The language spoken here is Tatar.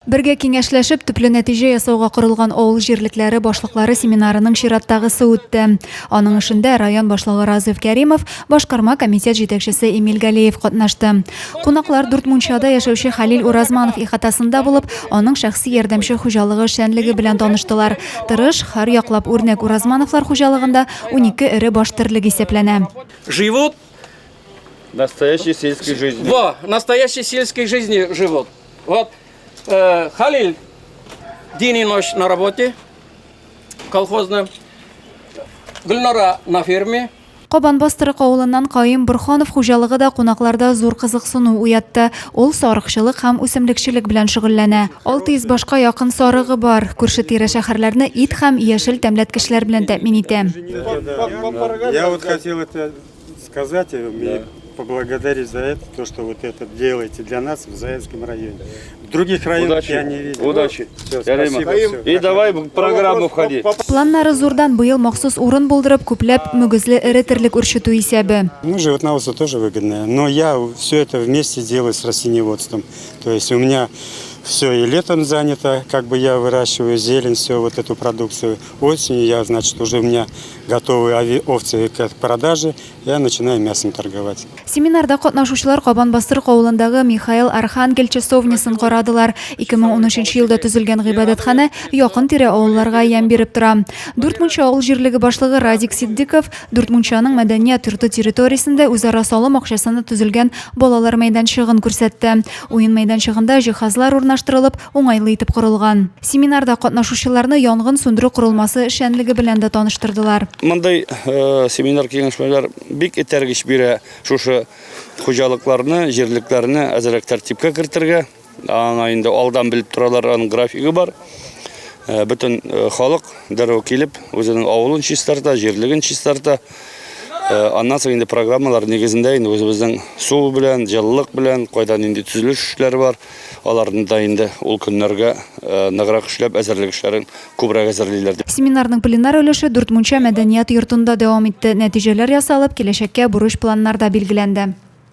Бергә киңәшләшеп, төпле нәтиҗә ясауга корылган авыл җирлекләре башлыклары семинарының чираттагысы үтте. Аның эшендә район башлыгы Разыйф Кәримов, башкарма комитет җитәкчесе Эмиль Галеев катнашты. Кунаклар Дүртмунчада яшәүче Хәлил Уразманов ихатасында булып, аның шәхси ярдәмче хуҗалыгы эшчәнлеге белән таныштылар. Тырыш, һәрьяклап үрнәк Уразмановлар хуҗалыгында 12 эре баш терлек исәпләнә. Живут Настоящей сельской жизнью. Во, настоящей сельской жизнью живут. Вот э, Халиль день и ночь на работе колхозном. Гөлнара на ферме. Кабан Бастырык авылыннан Каюм Борханов хуҗалыгы да кунакларда зур кызыксыну уятты. Ул сарыкчылык һәм үсемлекчелек белән шөгыльләнә. 600 башка якын сарыгы бар. Күрше-тирә шәһәрләрне ит һәм яшел тәмләткечләр белән тәэмин итә. Я вот хотел это сказать и поблагодарить за это, то, что вот это делаете для нас в Заинском районе. В других районах Удачи. я не видел. Удачи. Все, Ярема. спасибо. Всё. И давай в программу входи. Планнары зурдан, быел махсус урын булдырып, күпләп мөгезле эре терлек үрчетү исәбе. Ну, животноводство тоже выгодное, но я все это вместе делаю с растениеводством. То есть у меня все и летом занято, как бы я выращиваю зелень, все вот эту продукцию. Осенью я, значит, уже у меня готовые овцы к продаже, я начинаю мясом торговать. Семинарда катнашучылар Кабан Бастырык авылындагы Михаил Архангел часовнясын карадылар. 2013 елда төзелгән гыйбадәтханә якын-тирә авылларга ямь биреп тора. Дүртмунча авыл җирлеге башлыгы Радик Ситдиков Дүртмунчаның мәдәният йорты территориясендә үзара салым акчасына төзелгән балалар мәйданчыгын күрсәтте. Уен мәйданчыгында җиһазлар урнаштырылып, уңайлы итеп корылган. Семинарда катнашучыларны янгын сүндерү корылмасы эшчәнлеге белән дә таныштырдылар. Мондый семинар-киңәшмәләр бик этәргеч бирә шушы хуҗалыкларны, җирлекләрне әзрәк тәртипкә кертергә. Аңа инде алдан белеп торалар, аның графигы бар. Бөтен халык дәррәү килеп, үзенең авылын чистарта, җирлеген чистарта. Аннан соң инде программалар нигезендә инде үзебезнең су белән, җылылык белән, кайда нинди төзелеш эшләре бар, аларны да инде ул көннәргә ныграк эшләп, әзерлек эшләрен күбрәк әзерлиләр. Семинарның пленар өлеше Дүртмунча мәдәният йортында дәвам итте. Нәтиҗәләр ясалып, киләчәккә бурыч-планнар да билгеләнде.